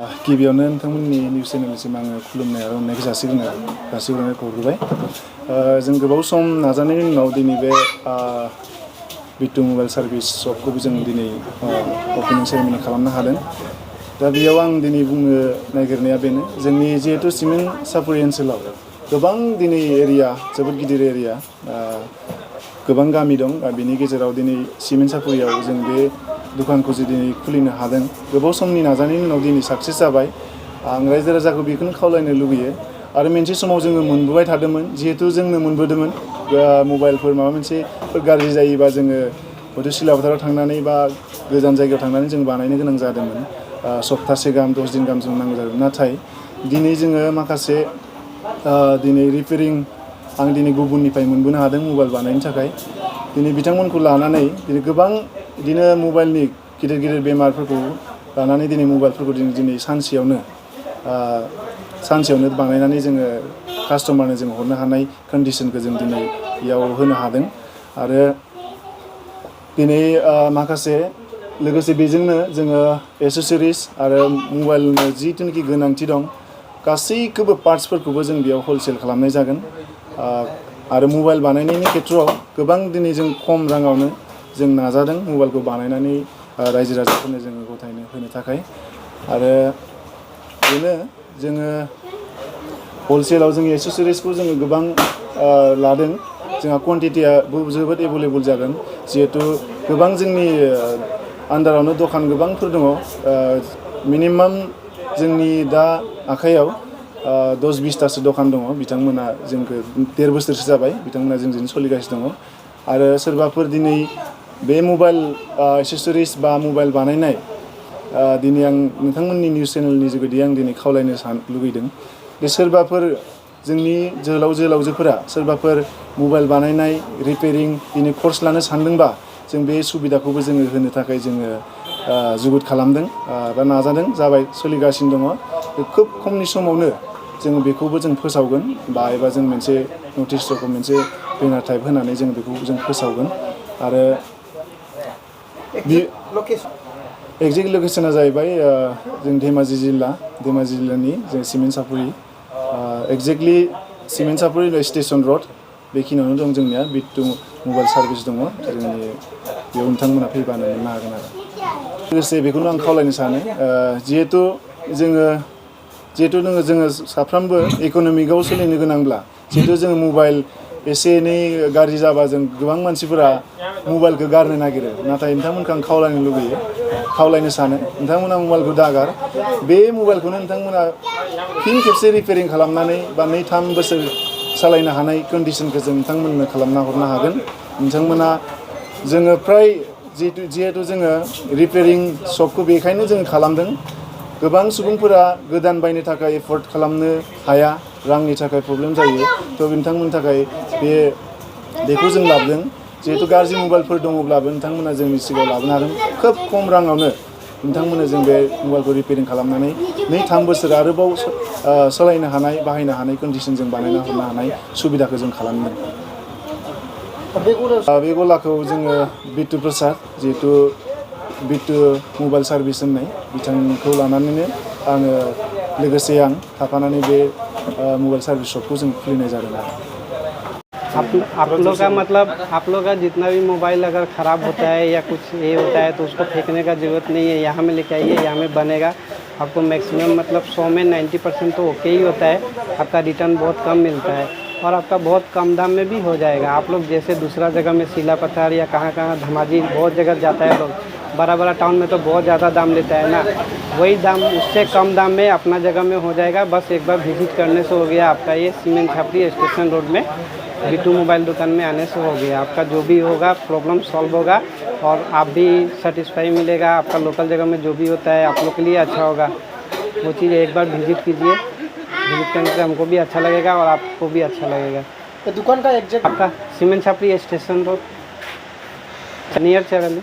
गिबियावनो नोंथांमोननि निउस चेनेलसिम आङो खुलुमनाय आरो अननायखौ जासिग्रोनायखौ हरबाय। जों गोबाव सम नाजानायनि उनाव दिनै बे बिट्टु मबाइल सार्भिस शपखौबो जों दिनै अपेनिं सेरेमनि खालामनो हादों। दा बेयाव आं दिनै बुंनो नागिरनाया बेनो, जोंनि जिहेतु सिमेन्ट सापरि ओनसोलाव गोबां दिनै एरिया, जोबोद गिदिर एरिया, गोबां गामि दं। बेनि गेजेराव दिनै सिमेन्ट सापरियाव जों बे दुखानखौ जे दिनै खुलिनो हादों, गोबाव समनि नाजानायनि उनाव दिनै साक्सेस जाबाय। आं रायजो राजाखौ बेखौनो खावलायनो लुगैयो। आरो मोनसे समाव जोङो मोनबोबाय थादोंमोन, जिहेतु जोंनो मोनबोदोंमोन मबाइलफोर माबा मोनसेफोर गाज्रि जायोबा जोङो हयथ' सिलाफोथाराव थांनानै बा गोजान जायगायाव थांनानै जों बानायनो गोनां जादोंमोन। सप्तासे गाहाम 10 दिन गाहाम जों नांगौ जादों। नाथाय दिनै जोङो माखासे दिनै रिपेयारिं आं दिनै गुबुननिफ्राय मोनबोनो हादों मबाइल बानायनो थाखाय। दिनै बिथांमोनखौ लानानै दिनै गोबां बिदिनो मबाइलनि गिदिर गिदिर बेमारफोरखौ लानानै दिनै मबाइलफोरखौ दिनै सानसेयावनो बानायनानै जोङो कास्टमारनो जों हरनो हानाय कन्डिसनखौ जों दिनै बेयाव होनो हादों। आरो दिनै माखासे लोगोसे बेजोंनो जोङो एसेसरिस आरो मबाइलनो जिथुनाखि गोनांथि दं गासैखौबो पार्ट्सफोरखौबो जों बेयाव हलसेल खालामनाय जागोन। आरो मबाइल बानायनायनि खेथ्रआव गोबां दिनै जों खम राङावनो जों नाजादों मबाइलखौ बानायनानै रायजो राजाफोरनो जोङो गथायनो होनो थाखाय। आरो बेनो जोङो हलसेलाव जोंनि एसेसरिसखौ जोङो गोबां लादों। जोंहा कुवान्टिटियाबो जोबोद एभेलेबल जागोन, जिहेथु गोबां जोंनि आन्दारावनो दखान गोबांफोर दङ। मिनिमाम जोंनि दा आखाइयाव 10-20थासो दखान दङ। बिथांमोना जोंखौ 1.5 बोसोरसो जाबाय, बिथांमोना जोंजों सोलिगासिनो दङ। आरो सोरबाफोर दिनै बे मबाइल एसेसरिस बा मबाइल बानायनाय दिनै आं नोंथांमोननि निउस चेनेलनि जुगेदि आं दिनै खावलायनो लुगैदों जे सोरबाफोर जोंनि जोहोलावजोफोरा सोरबाफोर मबाइल बानायनाय रिपेयारिं दिनै कर्स लानो सानदोंबा जों बे सुबिदाखौबो जोङो होनो थाखाय जोङो जुगुद खालामदों बा नाजादों, जाबाय, सोलिगासिनो दङ। खोब खमनि समावनो जों बेखौबो जों फोसावगोन एबा जों मोनसे नटिसफोरखौ मोनसे बेनार टाइप होनानै जों बेखौ जों फोसावगोन। आरो एक्जेक्ट लकेसना जाहैबाय जों धेमाजि जिल्लानि जों सिमेन्ट सापरि, एक्जेक्टलि सिमेन्ट सापरि स्टेसन रड बेखिनियावनो दं जोंनिया बिट्टु मबाइल सार्भिस दङ। जोंनि बेयाव नोंथांमोना फैबानो मोननो हागोन। आरो लोगोसे बेखौनो आं खावलायनो सानो, जिहेतु जोङो साफ्रोमबो इक'नमिकआव सोलिनो गोनांब्ला, जिहेतु जोङो मबाइल एसे एनै गाज्रि जाबा जों गोबां मानसिफोरा मबाइलखौ गारनो नागिरो। नाथाय नोंथांमोनखौ आं खावलायनो सानो, नोंथांमोना मबाइलखौ दागार। बे मबाइलखौनो नोंथांमोना फिन खेबसे रिपेयारिं खालामनानै बा 2-3 बोसोर सालायनो हानाय कन्डिसनखौ जों नोंथांमोननो खालामना हरनो हागोन। नोंथांमोना जोङो फ्राय जिहेतु जोङो रिपेयारिं शपखौ बेखायनो जों खालामदों, गोबां सुबुंफोरा गोदान बायनो थाखाय एफर्ड खालामनो हाया, रांनि थाखाय प्रब्लेम जायो। थ' नोंथांमोननि थाखाय बेखौ जों लाबोदों। जिहेतु गाज्रि मबाइलफोर दङब्लाबो नोंथांमोना जोंनि सिगाङाव लाबोनो हागोन। खोब खम राङावनो नोंथांमोननो जों बे मबाइलखौ रिपेयारिं खालामनानै 2-3 बोसोर आरोबाव सालायनो हानाय, बाहायनो हानाय कन्डिसन जों बानायना हरनो हानाय सुबिदाखौ जों खालामदों। बे गलाखौ जोङो बिट्टु प्रसाद, जिहेतु बिट्टु मबाइल सार्भिस होननाय बिथांखौ लानानैनो आङो लोगोसे आं थाफानानै बे मबाइल सार्भिस शपखौ जों खुलिनाय जादों। आप लोग का मतलब आप लोग का जितना भी मोबाइल अगर ख़राब होता है या कुछ ये होता है तो उसको फेंकने का ज़रूरत नहीं है, यहाँ में लेके आइए, यहाँ में बनेगा। आपको मैक्सिमम मतलब 100 में 90% तो ओके ही होता है। आपका रिटर्न बहुत कम मिलता है और आपका बहुत कम दाम में भी हो जाएगा। आप लोग जैसे दूसरा जगह में सीला पत्थर या कहाँ धमाजी बहुत जगह जाता है लोग, बड़ा टाउन में तो बहुत ज़्यादा दाम लेता है ना, वही दाम उससे कम दाम में अपना जगह में हो जाएगा। बस एक बार विजिट करने से हो गया आपका ये सीमेंट छापरी स्टेशन रोड में बिट्टू मोबाइल दुकान में आने से हो गया। आपका जो भी होगा प्रॉब्लम सॉल्व होगा और आप भी सेटिस्फाई मिलेगा। आपका लोकल जगह में जो भी होता है आप लोग के लिए अच्छा होगा। वो चीज़ एक बार विजिट कीजिए, विजिट करने से हमको भी अच्छा लगेगा और आपको भी अच्छा लगेगा। तो दुकान का एग्जैक्ट आपका cement Chhapri station road near चैरली।